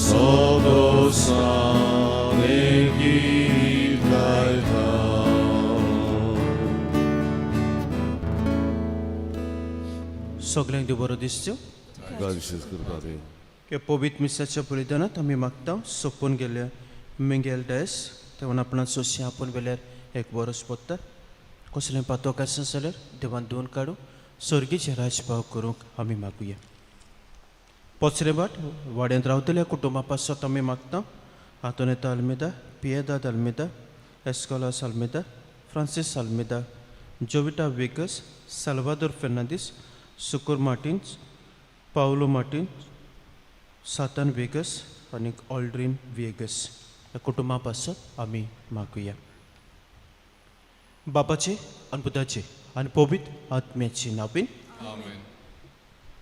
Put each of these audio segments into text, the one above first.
सदोसाने गीत गायता. सगल्यांक देव बरो दिसच्यो. तुका विशेश कृपा दी. ह्या पवित्र मिसाच्या बलिदानांत आमी मागता सोंपून गेल्ल्या मिंगेल डायस तेव्हा आपणा सोशी आपूण वेल्यार एक बरोच पडटा कसलें पातोक आसा जाल्यार देवान धुवन काडूं सर्गीचें राजभाव करूंक आमी मागुया. पचरे वाट वाड्यांत रावतल्या कुटुंबा पासत आमी मागता Antoneta Almeida, Piedad Almeida, Escolas Almeida, Francis Almeida, Jovita Vegas, Salvador Fernandes, Sukur Martins, Paulo Martins, Satan Vegas आनी ऑल्ड्रीन वेगस ह्या कुटुंबा पासत आमी मागुया. बापाचे आनी पुताचे आनी पवित्र आत्म्याचे नांवान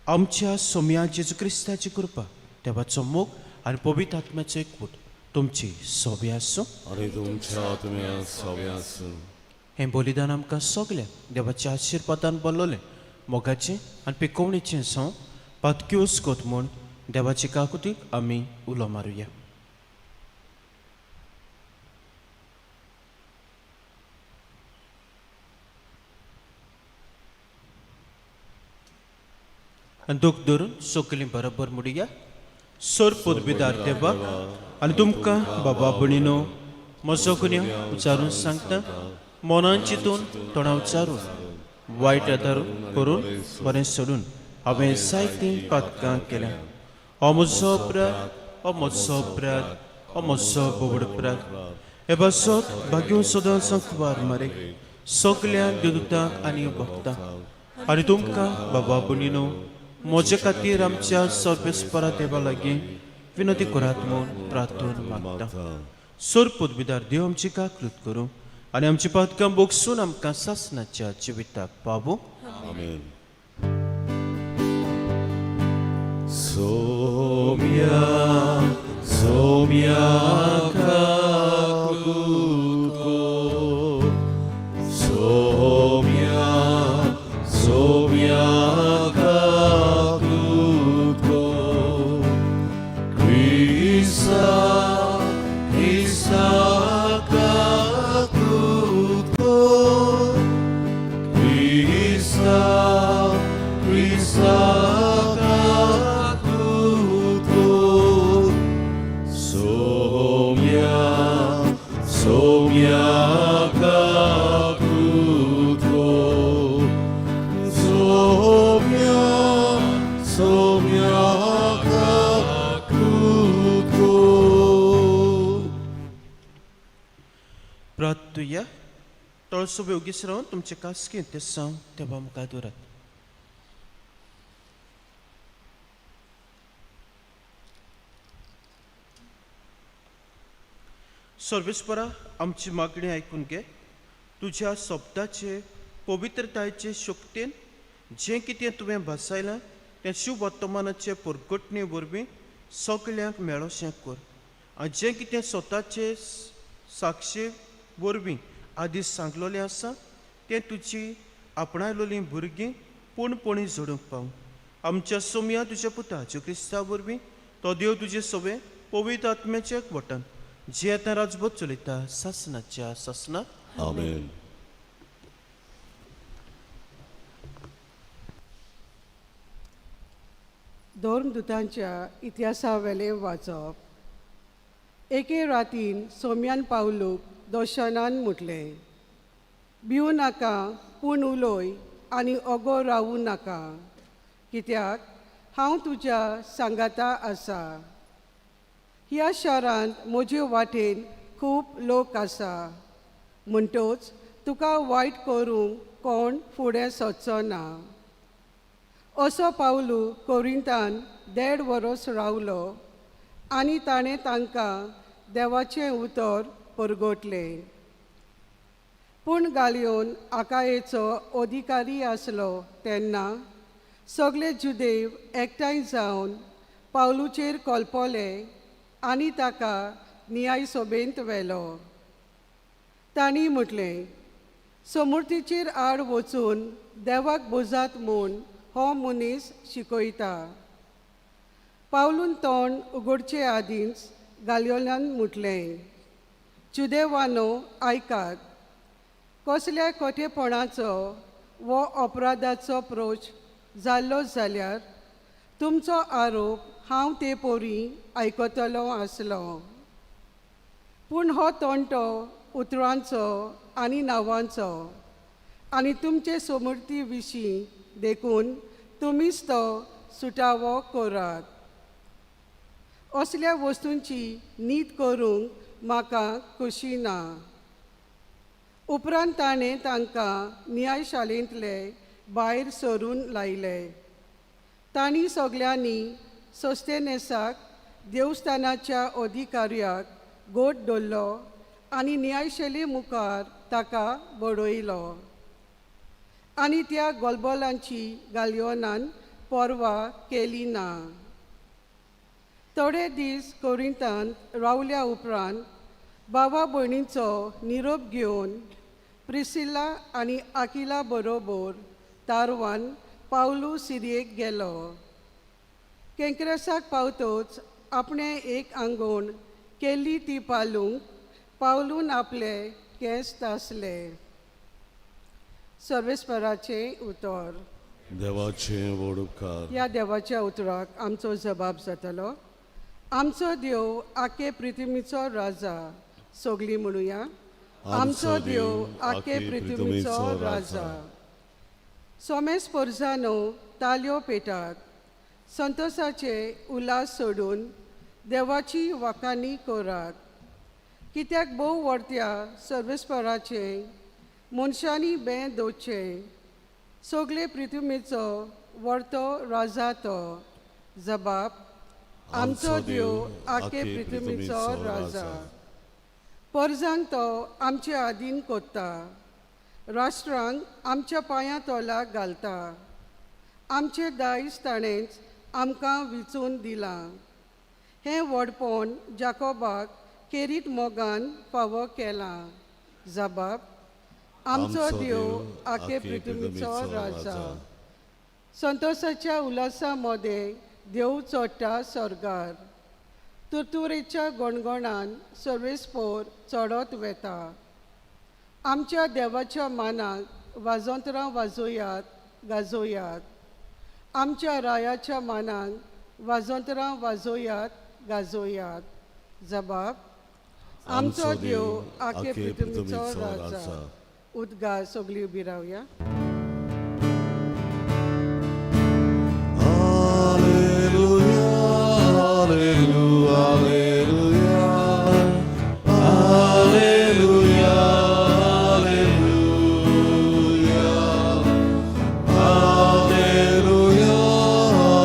आमच्या सोम्या जेजू क्रिस्ताची कृपा, देवाचो मोग आनी पवित्र आत्म्याचो एकवट तुमची सोबी आसूं. आनी तुमच्या आत्म्या सोबे आसूं. हें बलिदान आमकां सगळ्यांक देवाच्या आशिर्वादान भरलोलें मोगाचें आनी पिकोवणेचें जावं पातक्योस कोत म्हूण देवाचे काकुतीक आमी उलो मारुया. आनी दूख धरून सगळीं बरोबर म्हणुया. सोर पदवीदार देवा आनी तुमकां बाबा भयणीनो म्हजो गुन्यांव उच्चारून सांगता, मनान चिंतून तोंडा उच्चारून वायट आदार करून बरें सोडून हांवें जायतीं पातकां केल्या. हो म्हजो अपराध, हो म्हजो अपराध, हो म्हजो बोबड अपराध. हे पासत भाग्यो सदां संकवार मारे सगल्या देवदूतांक आनी भक्तांक आनी तुमकां बाबा भयणीनो म्हजे खातीर आमच्या सर्वेस्परा देवा लागीं विनंती करात म्हूण प्रार्थना मागता. सोर पदवीदार देव आमची काकलूत करूं आनी आमची पातकां बोगसून आमकां सासणाच्या जिविताक पावूं. आमेन. सोम्या सोम्या काकूत कर, सोम्या सोम्या काकूत कर, क्रिस्ता क्रिस्ता काकूत कर, क्रिस्ता क्रिस्ता काकूत कर, सोम्या सोम्या काकूत कर, सोम्या सोम्या काकूत कर. प्रार्थुया. तळसो ओगीच रावन तुमचे कास्केंत ते सांग देवा मुखार दवरात. सर्वेस्परा आमची मागणी आयकून घे. तुज्या शब्दाचे पवित्रतायेचे शक्तेन जें कितें तुवें भासायलां तें शिववर्तमानाचे परगटणे वरवीं सगल्यांक मेळोशें कर आनी जें कितें स्वताचे साक्षे वरवीं आदी सांगलोलें आसा तें तुजी आपणायलोलीं भुरगीं पूर्णपणी जोडूंक पावूं. आमच्या सोमया तुज्या पुता जेजू क्रिस्ता वरवीं तो देव तुजे सवे पवित्र आत्म्याच्या वटन जे आतां राजबोध चलयता सासनाच्या सासना. आमेन. धर्मदूतांच्या इतिहासावेलें वाचप. एके रातीन सोम्यान पावलूक दर्शनान म्हटलें, भिवू नाका, पूण उलय आनी ओगो रावूं नाका, कित्याक हांव तुज्या सांगाता आसा. ह्या शारांत म्हजे वाटेन खूब लोक आसा, म्हणटच तुका वायट करूंक कोण फुडें सरचो ना. असो पावलू कोरिंतान देड वरोस रावलो आनी ताणें तांकां देवाचें उतर परगटलें. पूण गालियोन आकायेचो अधिकारी आसलो तेन्ना सगळे जुदेव एकठांय जावन पावलूचेर कोलपोले आनी ताका न्याय सभेंत व्हेलो. तांणी म्हटलें, समुर्तीचेर आड वचून देवाक बोजात म्हूण हो मनीस शिकयता. पावलून तोंड उगडचे आदींच गालियोनान म्हटलें, जुदेवानो आयकात, कसल्या कोठेपणाचो वो अपराधाचो प्रोच जाल्लो जाल्यार तुमचो आरोप हांव ते पोरी आयकतलो आसलो, पूण हो तोंटो उतरांचो आनी नांवांचो आनी तुमचे समृद्धी विशीं देखून तुमीच तो सुटावो करात। असल्या वस्तूंची नीत करूंक म्हाका खोशी ना। उपरांत ताणें तांकां न्यायशालेंतले भायर सरून लायले। तांणी सगल्यांनी सोस्तेनेसाक देवस्थानाच्या अधिकाऱ्याक गोट दवरलो आनी न्यायशैली मुखार ताका बडयलो आनी त्या गोलबोलांची गालियोनान पर्वा केली ना। थोडे दीस कोरिंतांत रावल्या उपरांत बाबा भयणीचो निरोप घेवन प्रिसिल्ला आनी आकिला बरोबर तारवान पावलू सिरयेक गेलो। केंकरेसाक पावतोच आपणें एक आंगवण केल्ली ती पालूंक पावलून आपले केंस तासले। सर्वेस्पराचें उतर। देवाचे व्हड उपकार। ह्या देवाच्या उतराक आमचो जबाब जातलो। आमचो देव आखे पृथ्वीचो राजा, सगळीं म्हणुया, आमचो देव आखे पृथ्वीचो राजा। सोमेस पोरजानो तालयो पेटात, संतोषाचे उल्हास सोडून देवाची वाखाणी करात, कित्याक भोव व्हडत्या सर्वेस्पराचे मनशांनी बें दवरचें। सगळे पृथ्वीचो व्हडतो राजा तो। जबाब, आमचो देव आखे पृथ्वीचो राजा। परजांक तो आमचे आदीन कोत्ता, राष्ट्रांक आमच्या पांयां तोलाक घालता। आमचे दायज ताणेंच आमकां विचून दिलां, हें व्हडपण जाकोबाक केरीत मोगान फावो केलां। जबाब, आमचो देव आखे पृथ्वीचो राजा। संतोषाच्या उल्हासा मदें देव चडटा स्वर्गार, तुरतुरेच्या गणगणान सर्वेस्पोर चडत वेता। आमच्या देवाच्या मानाक वाजंत्रां वाजोयात गाजोयात, आमच्या रायाच्या मानाक वाजंत्रां वाजोयात गाजोयात। जबाब, आमचो देव आखे पृथ्वीचो राजा। उद्गार सगळीं उबी रावया। Alleluia, alleluia, alleluia, alleluia, alleluia,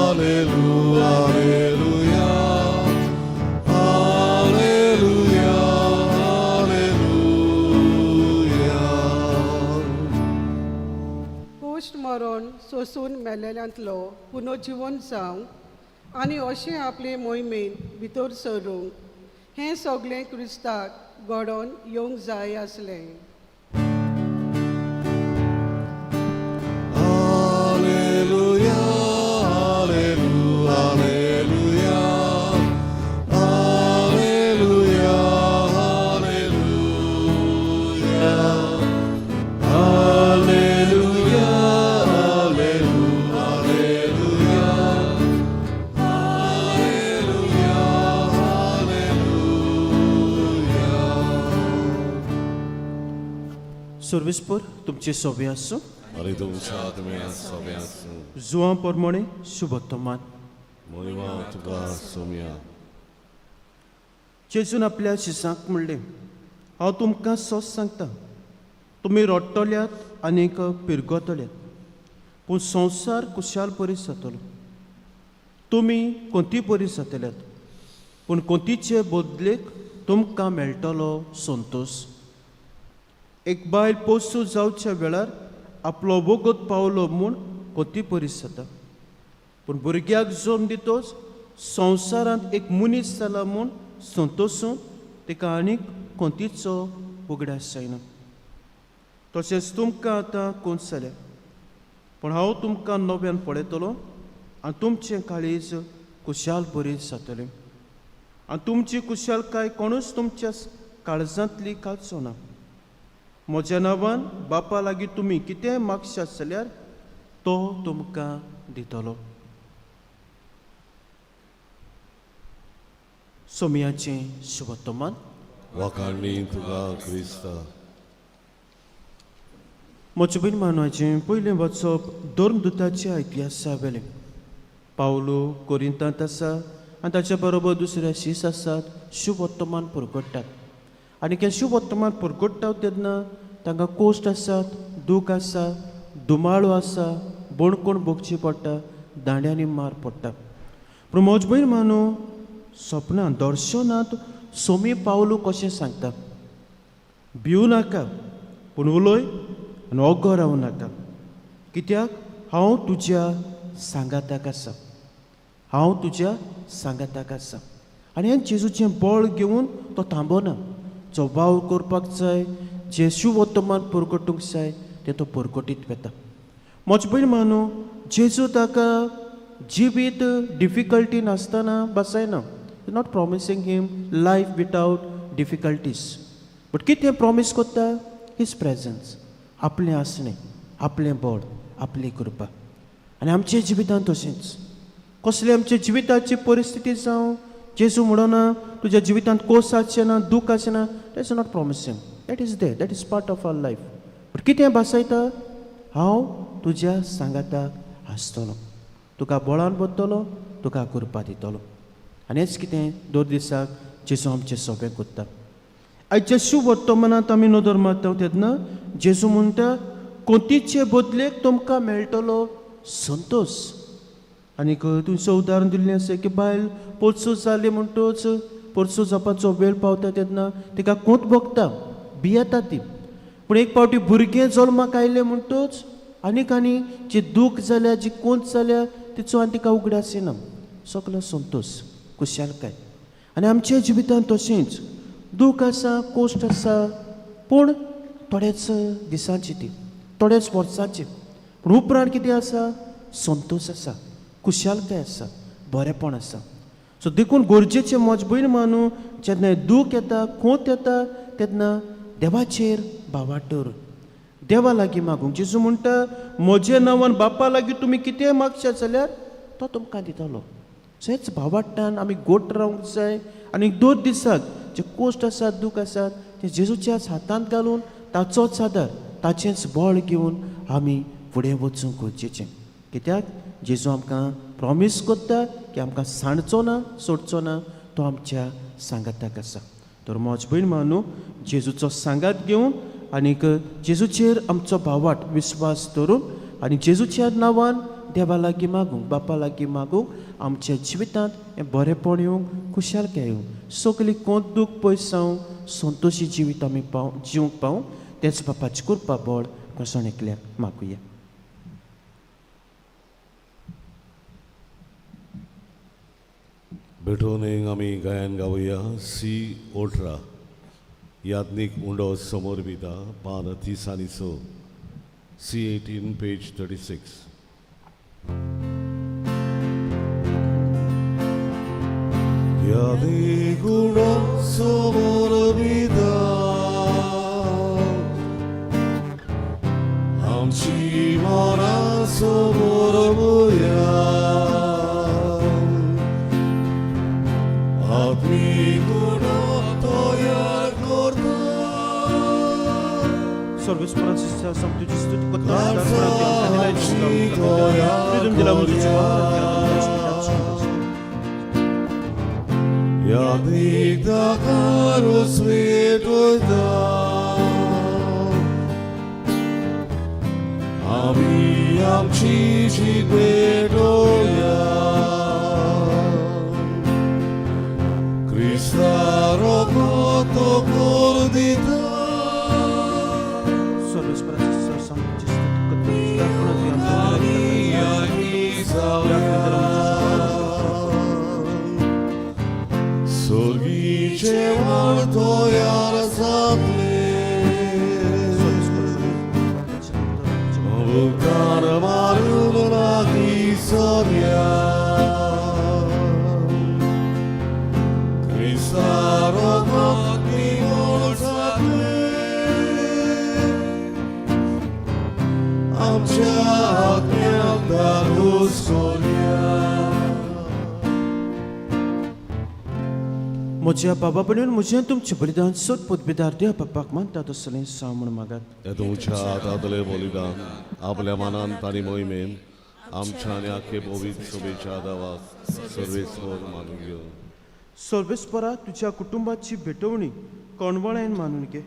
alleluia, alleluia, alleluia, alleluia. Cost मरण सोसून मेलेल्यांतलो पुनर्जिवन जावंक आनी अशें आपले मोहिमेन भितर सरूंक हें सगळें क्रिस्ताक घडोवन येवंक जाय आसलें। Alleluia, alleluia, alleluia, alleluia, alleluia, alleluia, alleluia, alleluia, alleluia. सर्वेस्पोर तुमचे सोबे आसूं। आनी तुमच्या आत्म्या सोबे आसूं। जुवां प्रमाणे शुभत्तमान। मोहिमा तुका सोम्या। जेजून आपल्या शिसांक म्हणलें, हांव तुमकां सत सांगता, तुमी रडटल्यात आनीक पिरगतल्यात, पूण संवसार कुशाल परी जातलो। तुमी कोंती परी जातल्यात, पूण कोंतीचे बदलेक तुमकां मेळटलो संतोश। एक बायल पोसू जावच्या वेळार आपलो वगत पावलो म्हूण कोंती परी जाता, पूण भुरग्याक जल्म दितोच संवसारांत एक मनीस जाला म्हूण संतोसून तिका आनीक कोंतीचो उगडास जायना। तशेंच तुमकां आतां कोंत जाल्या, पूण हांव तुमकां नव्यान पळयतलो आनी तुमचें काळीज कुशाल बरी जातले आनी तुमची कुशालकाय कोणूच तुमच्या काळजांतली काडचो ना. म्हज्या नांवान बापा लागीं तुमी कितेंय मागशात जाल्यार तो तुमकां दितलो. सोमयाचें शुभतमान. वाखाणणी तुका क्रिस्ता. म्हज्या भयण मानवाचें पयलें वाचप धर्मदुताच्या इतिहासा वेलें. पावलो कोरिंतांत आसा आनी ताच्या बरोबर दुसरे शीस आसात शुभवर्तमान परगट्टात आनी ते शुभवर्तमान परगट्टात तेन्ना तांकां कोश्ट आसात, दूख आसा, दुमाळो आसा, बोणकोण भोगची पडटा, दांड्यांनी मार पडटा. पूण म्हज भयण मानू सपनां दर्शनांत सोमी पावलू कशें सांगता, भिवू नाका पूण उलय आनी ओगो रावूं नाका, कित्याक हांव तुज्या सांगाताक आसा, हांव तुज्या सांगाताक आसा. आनी हें जेजूचें बळ घेवन तो थांबना, जो वावर करपाक जाय, जें शुवर्तमान परगटूंक जाय तें तो परगटीत वता. म्हज भयण मानू जेजू ताका जिवीत डिफिकल्टी नासतना बसयना. Not promising him life without difficulties, but कितें प्रॉमीस करता? His presence, आपलें आसणें, आपलें बळ, आपली कृपा. आनी आमच्या जिवितांत तशेंच कसले आमच्या जिविताची परिस्थिती जावं, जेजू म्हणना तुज्या जिवितांत कोस आसचें ना, दूख आसचें ना, that is not promising, that is there, that is part of our life. But कितें भासयता? हांव तुज्या सांगाताक आसतलो, तुका बळान बदतलो, तुका कृपा दितलो. आनी हेंच कितें दर दिसाक जेजू आमचें सोंपें करता. आयच्या शुवर्तमानांत आमी नदर मारता तेन्ना जेजू म्हणटा कोतीचे बदलेक तुमकां मेळटलो संतोश. आनीक तुमचें उदाहरण दिल्लें आसा की बायल पोरसो जाली म्हणटच पोरसो जावपाचो वेळ पावता तेन्ना तिका कोंत भोगता, भियेता ती. पूण एक फावटी भुरगें जल्माक आयलें म्हणटच आनीक आनी जी दूख जाल्या, जी कोंत जाल्या तिचो आनी तिका उगडास येना, सगलो संतोश, खुशालकाय. आनी आमच्या जिवितांत तशेंच दूख आसा, कोश्ट आसा, पूण थोड्याच दिसांची ती, थोड्याच वर्सांची, पूण उपरांत कितें आसा? संतोश आसा, खुशालकाय आसा, बरेंपण आसा. सो देखून गरजेचें म्हज भयण मानू जेन्ना दूख येता, कोंत येता तेन्ना देवाचेर भावार्थ दवरून देवा लागीं मागूंक. जेजू म्हणटा म्हजे नांवान बापा लागीं तुमी कितेंय मागशात जाल्यार तो तुमकां दितलो. सो हेच भावार्थान आमी गोट रावंक जाय आनी दर दिसाक जे कोश्ट आसात, दूख आसात ते जेजूच्याच हातांत घालून ताचोच आदार, ताचेंच बळ घेवन आमी फुडें वचूंक गरजेचें. कित्याक जेजू आमकां प्रॉमीस करता की आमकां सांडचो ना, सोडचो ना, तो आमच्या सांगाताक आसा. तर म्हज भयण मानू जेजूचो सांगात घेवन आनीक जेजूचेर आमचो भावाट विस्वास दवरून आनी जेजूच्या नांवान देवा लागीं मागूंक, बापा लागीं मागूंक, आमच्या जिवितांत हें बरेंपण येवंक, खुशालकाय येवंक, सगली कोंत दूख पयस जावं, संतोशी जिवीत आमी पाव जिवंक पावूं, तेंच बापाची कृपा बळ कसण एकल्याक मागुया. भेटोवन आमी गायन गावया सी 18 याज्ञीक उंडो समोर बिता पान 30 आनी 6, सी 18 पेज 36. याज्ञीक उंडो समोर बिता आमची मनां समोर बुया सर्वेस्पराची तुजी स्तुती करता. यादीक दाकारो स्वेटोयता आमी आमची शिकवेटोया क्रिस्ता रोगतो कोर दिता. सोर्गीचे वाडतो यार जातले मुखार मारून लागीं सरया. क्रिस्ता रगत निवळ जातलें. आमच्या आत्म्याक धादोस कोरया. म्हज्या बाबा भयणीन म्हजें तुमचें बलिदान सोद पदवीदार देव बापाक मानता तसलें सांग म्हूण मागात. त्या तुमच्या हातांतलें बलिदान आपल्या मनान आनी मोहिमेन आमच्या आनी आखे पवित्र सभेच्या देवाक सर्वेस्पर मानून घेवन. सर्वेस्परा, तुज्या कुटुंबाची भेटवणी कोणवळ्यान मानून घे.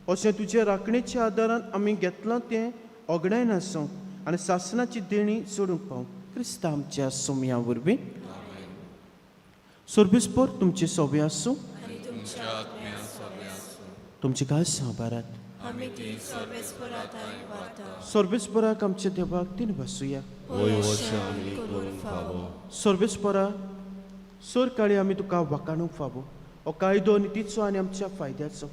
अशें तुजे राखणेच्या आदारान आमी घेतलां तें ओगडायनासूं आनी सासणाची देणी सोडूंक पावूं, क्रिस्ता आमच्या सोमया वरवीं. सर्वेस्पर तुमचे सोबे आसूं. आनी तुमच्या आत्म्या सोबे आसूं. तुमची कांय सांबारात. आमी ती सर्वेस्परा थांय व्हरता. सर्वेस्पराक आमच्या देवाक तीन वासुया. वय अशें आमी करूंक फावो. सर्वेस्परा, सरकाळी आमी तुका वाखाणूंक फावो. हो कायदो नितीचो आनी आमच्या फायद्याचो.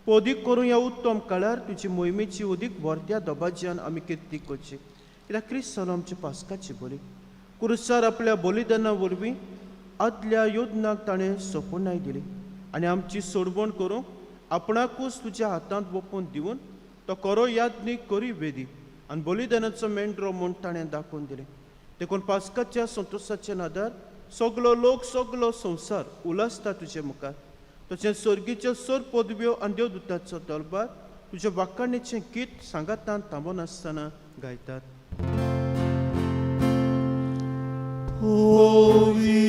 अदीक करून ह्या उत्तम काळार तुजी मोहिमेची अदीक व्हरत्या दबाज्यान आमी किर्ती करची, कित्याक क्रिस्त जालो आमच्या पास्काची बली. कुरुसार आपल्या बलिदाना वरवीं आदल्या योजनाक ताणें सोंपणाय दिली आनी आमची सोडवण करूंक आपणाकूच तुज्या हातांत वोपून दिवन तो खरो याज्ञीक, करी वेदी आनी बलिदानाचो मेंढरो म्हूण ताणें दाखोवन दिलें. देखून पास्काच्या संतोशाच्या नादार सगलो लोक, सगलो संवसार उलासता तुजे मुखार. तशेंच सर्गीच्यो सर पदव्यो आनी देवदूताचो दरबार तुज्या वाखाणीचें गीत सांगातान थांबनासतना गायतात. Ovi,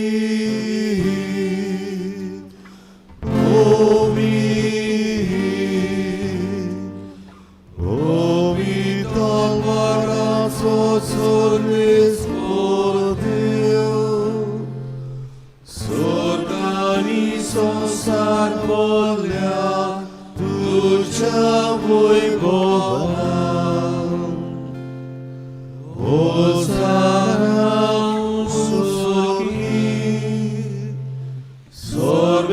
Ovi, Ovi talvaraço सर्वेस्पर देव, स्वर्ग आनी संवसार भरल्या तुज्या वैभवान. होसाना स्वर्गी,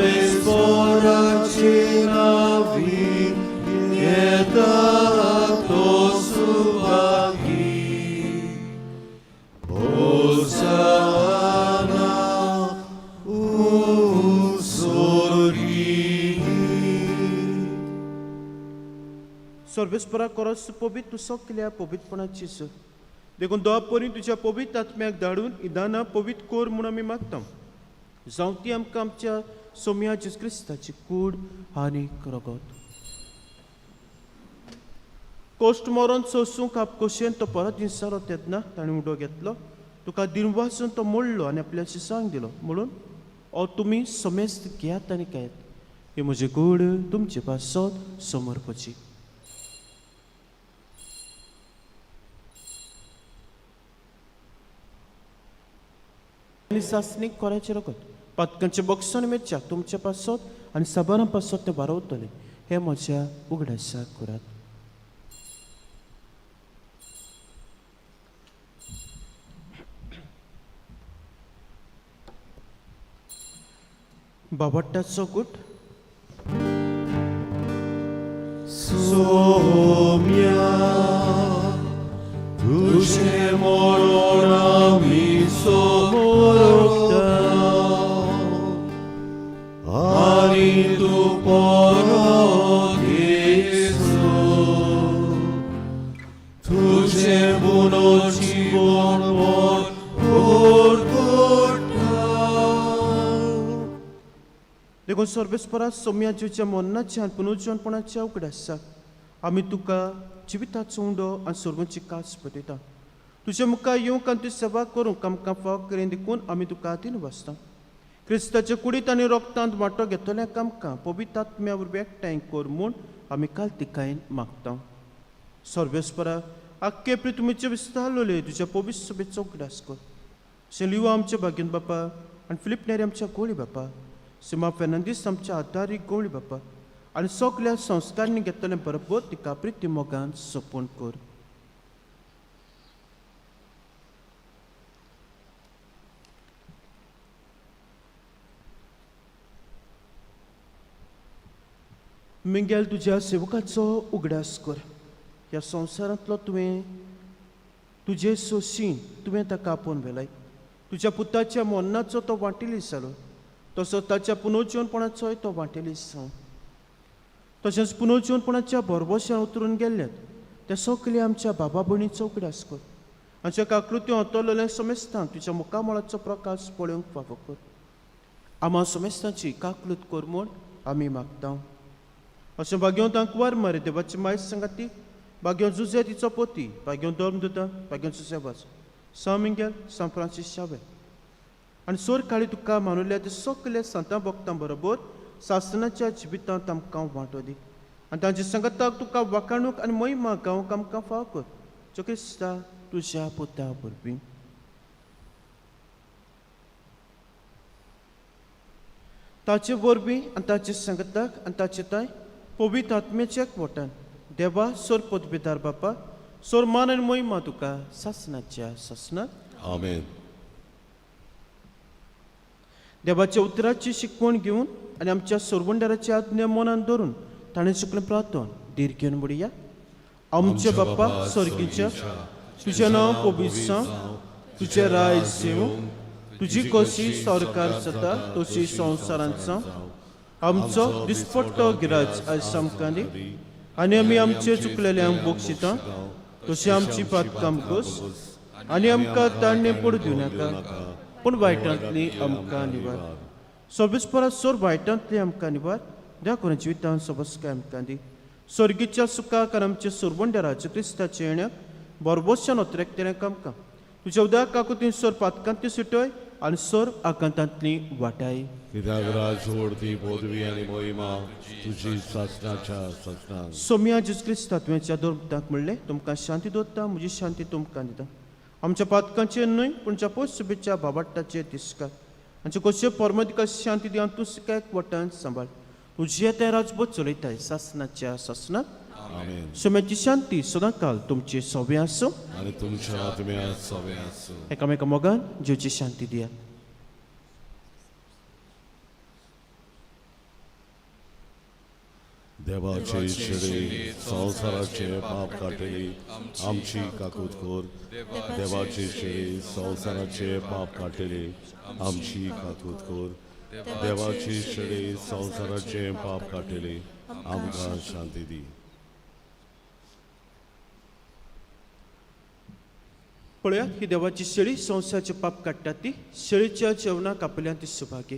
सर्वेस्पराचे नांवी येता तो सुभागी. होसाना स्वर्गी. सर्वेस्परा, करस पवित्र तूं सगल्या पवित्रपणाची सर. देखून दोवा परी तुज्या पवित्र आत्म्याक धाडून इदानां पवित्र कर म्हूण आमी मागता. जावं ती आमकां आमच्या सोमया जेजू क्रिस्ताची कूड आनी रगत. कोश्ट मरोन सोसूंक आपकोशेन तो परत जालो तेन्ना ताणें उडो घेतलो, तुका दिनवासून तो मोडलो आनी आपल्या शिसांक दिलो म्हणून, ओ तुमी समेस्त घेयात आनी खायात. ही म्हजी कूड तुमचे पासत समर्पची. आनी सासणीक कोराचें रगत पातकांचें बक्षण मेळच्या तुमच्या पासत आनी साबारां पासत तें वारवतलें. हें म्हज्या उगडासाक करात. बाबट्टाचो गुट. सोम्या, तुजें मरण आमी समोरता आनी तूं परत येसो. तुजें पुनर्जीवन म्हूण परगट्टा. देखून सर्वेस्परा, सोम्या जिवच्या मरणाच्या आनी पुनर्जीवनपणाच्या उगडासाक आमी तुका जिविताचो उंडो आनी सर्वांची कास पेटयता. तुजे मुखार येवंक आनी तुजी सेवा करूंक आमकां फाव करीन देखून आमी तुका दिन वाचता. क्रिस्ताच्या कुडींत आनी रोगतांत वांटो घेतल्याक आमकां पवित्र आत्म्या वरवीं एकठांय कर म्हूण आमी कालतिकायेन मागता. सर्वेस्परा, आख्खे पृथ्वीचे विस्तारलेले तुज्या पवित्र सभेचो उगडास कर. सेलियो आमच्या भाग्यन बापा आनी फिलीप नेरी आमच्या गोळी बापा, सिमा फेर्नांदीस आमच्या आदारी गोळी बापा आनी सगल्या संस्कारांनी घेतलें बरोबर तिका प्रिती मोगान सोंपून कर. मिंगेल, तुज्या सेवकाचो उगडास कर. ह्या संवसारांतलो तुवें तुजे सोशीन तुवें ताका आपोवन व्हेलाय. तुज्या पुताच्या मरणाचो तो वांटेली जालो. तसो ताच्या पुनर्जीवनपणाचोय तो वांटेली जावं. तशेंच पुनर्जीवनपणाच्या भरवश्यान उतरून गेल्ल्यात ते सगळे आमच्या बाबा भयणीचो उगडास कर. आमच्या काकृती अंतरलेल्या समेस्तांक तुज्या मुखामळाचो प्रकाश पळोवंक फावो कर. आमा समेस्तांची काकलूत कर म्हूण आमी मागता. अशें भाग्यवंतांक वार मारे देवाची मायज सांगाती, भाग्यवंत जुजे तिचो पोती, भाग्यवंत धर्मदूता, भाग्यवंत जुजेवाज, सान मिंगेल, सान फ्रांसीस शावे आनी सोर काळी तुका मानुल्या ते सगळे संतां भक्तां बरोबर सासनाच्या जिवितांत आमकां वांटो दी आनी तांच्या संगताक तुका वाखाणूक आनी महिमा गावंक आमकां फाव कर. जो क्रिस्ता तुज्या पुता वरवीं. ताचे वरवीं आनी ताचे संगताक आनी ताचे ताय पवित्र आत्म्याच्या एकवटान देवा सोर पदवीदार बापा सोर मान आनी महिमा तुका सासनाच्या सासनात. आमेन. देवाच्या उतराची शिकवण घेवन आनी आमच्या सोरवंडाराची आज्ञा मनान धरून ताणें सगळें प्रार्थन धीर घेवन म्हणया. आमच्या बाप्पा सर्गीच्या, तुजें नांव पवित्र जावं, तुजें राज येवं, तुजी कशी सरकार जाता तशी संवसारांत जावं. आमचो दिसपट्टो गिराज आयज आमकां दी आनी आमी आमचे चुकलेल्यांक बक्षिता तशी आमची पातकां कस आनी आमकां ताणें पडू दिवं नाका, पूण वायटांतली आमकां निवार. सोबीस परत सोर वायटांतली आमकां निवार. द्या करून जिवितान सोबसकाय आमकां दी. सर्गीच्या सुखाक आनी आमच्या सुरवंडराच्या क्रिस्ताच्या येण्याक बरबोशान अत्रेकतेल्याक आमकां तुज्या उदक काकुतीन सोर पातकांतली सुटय आनी सोर आकांतांतली वाटाय. कित्याक राज व्हडती पदवी आनी महिमा तुजी सासनाच्या सासनाक. सोम्या जेजू क्रिस्ता तुवें दोर्ताक म्हणलें, तुमकां शांती दवरता, म्हजी शांती तुमकां दिता. आमच्या पातकांचेर न्हय पूण पोस्ट सुबेच्या बाबाट्टाचेर दिसकार आमचे कशे परमतिका शांती दी आनी तूं एक वटान सांबाळ. तुजें तें राजबोध चलयताय सासनाच्या सासनाक. आमेन. सोम्याची शांती सदांकाल तुमचे सोबे आसूं आनी तुमच्या आत्म्या सोबे आसूं. एकामेका मोगान जेवची शांती दिया. देवाचे शेळी संवसाराचे पाप काडटली आमची काकूत कर. देवाचे शेळी संवसाराचे पाप काडटली आमची काकूत कर. देवाची शेळी संवसाराचे पाप काडटली आमकां शांती दी. पळयात ही देवाची शेळी संवसाराचे पाप काडटा ती शेळीच्या जेवणाक आपल्यान ती सुभागी.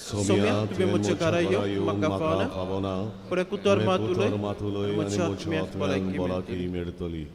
सोम्या, तुवें म्हज्या घरा येवंक म्हाका फावना, पूण एक उतर मात उलय मात उलय आनी म्हज्या म्हज्या आत्म्याक आत्म्याक भलायकी भलायकी मेळटली.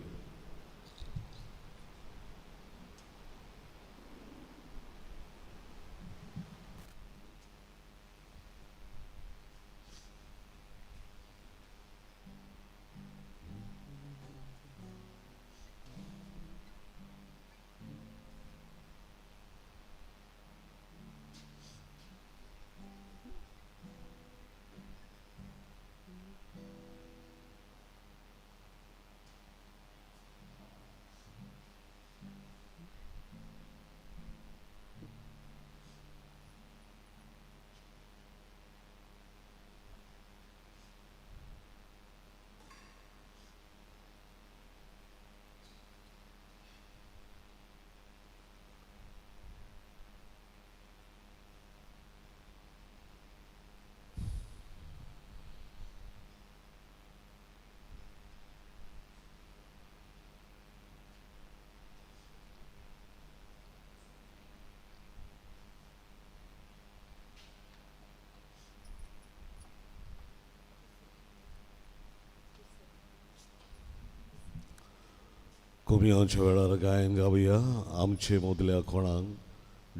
कोमियांच्या वेळार गायन गावया. आमचे मदल्या कोणाक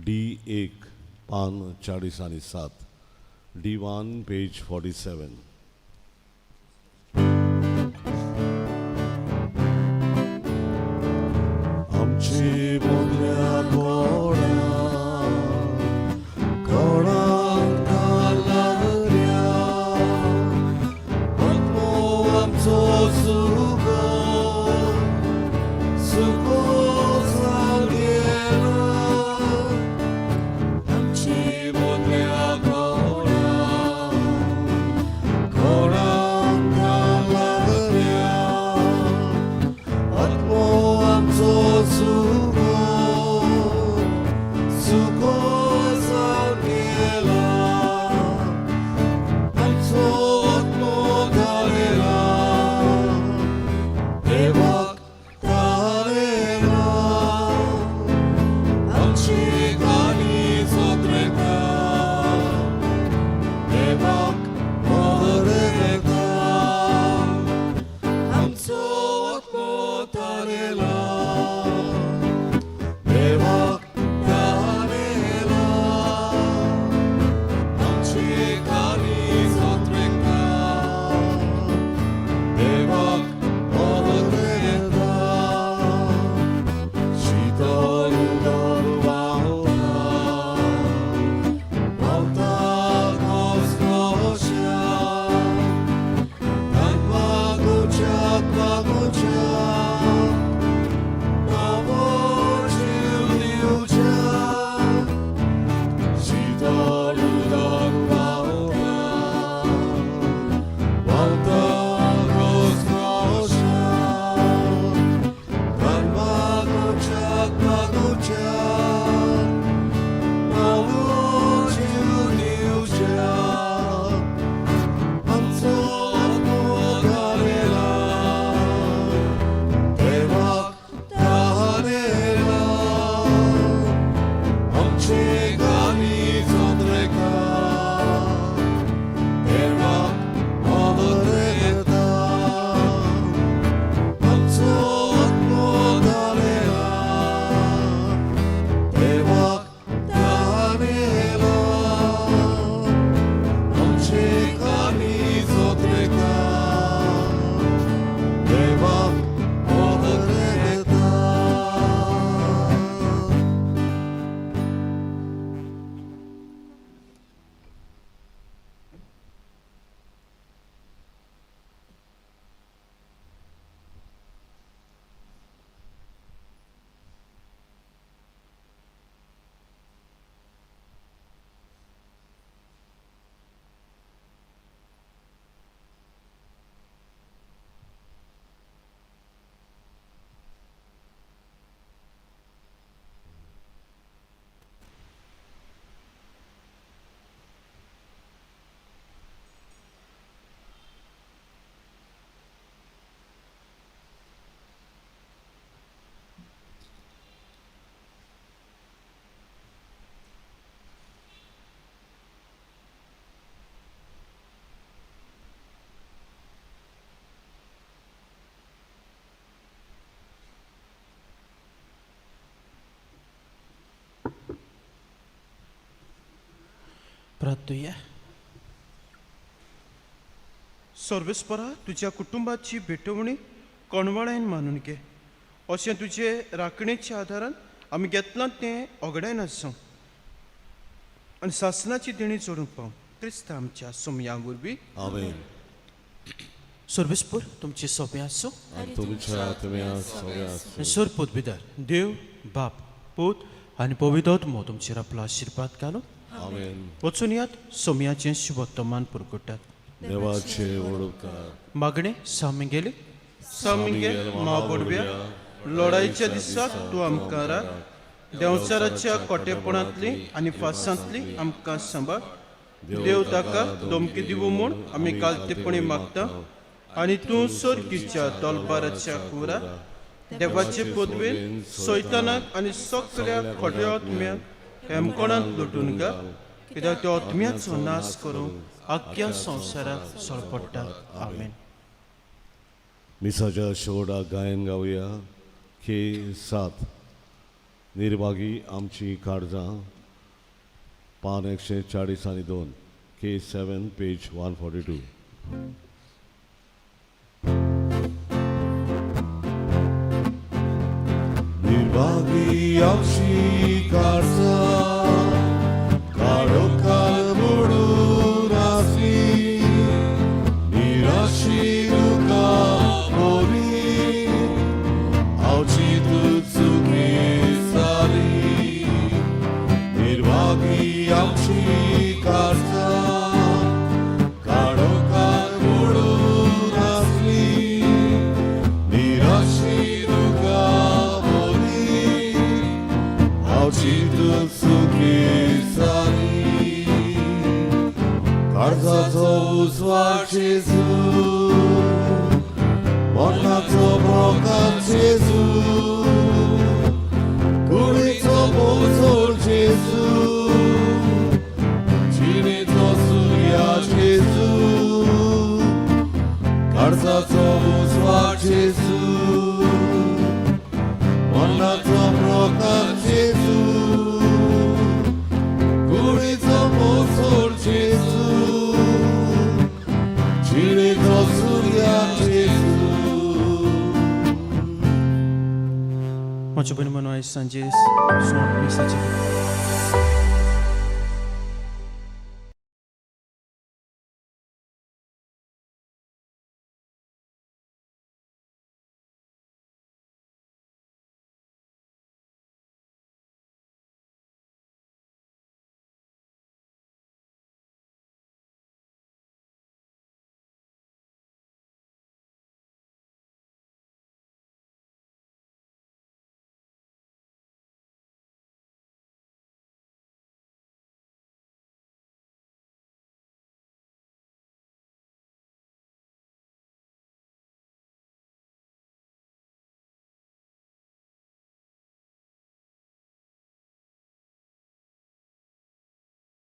डी 1 पान 47, D1 page 47. आमचे मदल्या कोणाक कोणाक लागल्या आत्मो आमचो सुको सुको जागेलो. आमची मदल्या कोणाक प्रार्थुया. सर्वेस्परा, तुज्या कुटुंबाची भेटवणी कोणवाळ्यान मानून घे. अशें तुजे राखणेच्या आदारान आमी घेतलां तें ओगडायन आसूं आनी सासनाची देणी जोडूंक पावूं, क्रिस्त आमच्या सोमया वरवीं. आमेन. सर्वेस्पर तुमचे सोंपें आसूं. आनी तुमच्या आत्म्या सगळ्या आसूं. आनी सर पदवीदार देव बाप, पूत आनी पवित्र आत्मो तुमचेर आपलो आशिर्वाद घालून. आमेन. वचून यात, सोमयाचें शुभोत्तमान पुरगुटात. देवाचे वडुकार. मागणें सामिगेली. सामिगेल म्हाबोडव्या, लढाईच्या दिसाक तूं आमकां राख. देंवचाराच्या कोटेपणांतली आनी फासांतली आमकां सांबाळ. देव ताका धमकी दिवं म्हूण आमी कालतेपणी मागता आनी तूं सर्गीच्या तलबाराच्या कुरा देवाचे पदवेन सैतानाक आनी सगळ्या खोट्या आत्म्यांक हेमकोणांत लुटून घाल, कित्याक त्या आत्म्याचो नाश करूंक आख्ख्या संवसाराक सळपडटा. आमेन. मिसाच्या शेवटाक गायन गावया के 7, निर्भागी आमची काळजां, पान 142, के 7, पेज 142. निर्भागी आमची काळजां, काळोखार बुडून आसली, निराशी दुकां मोरी, आवची तूं चुकी जाली. निर्भागी आमची काळजां, काळोखार बुडून आसली, निराशी दुकां मोरी, आवची तूं चुकी जाली. काळजाचो उजवाड जेजू, मरणाचो प्रकाश जेजू, कुडीचो पोसोळ जेजू, जिणेचो सुर्या जेजू. काळजाचो उजवाड जेजू, मरणाचो प्रकाश जेजू, कुडीचो पोसोळ जेजू, जिणेचो सुर्या जेजू. म्हज्या भयण मनो, आयज सांजे मिसाचे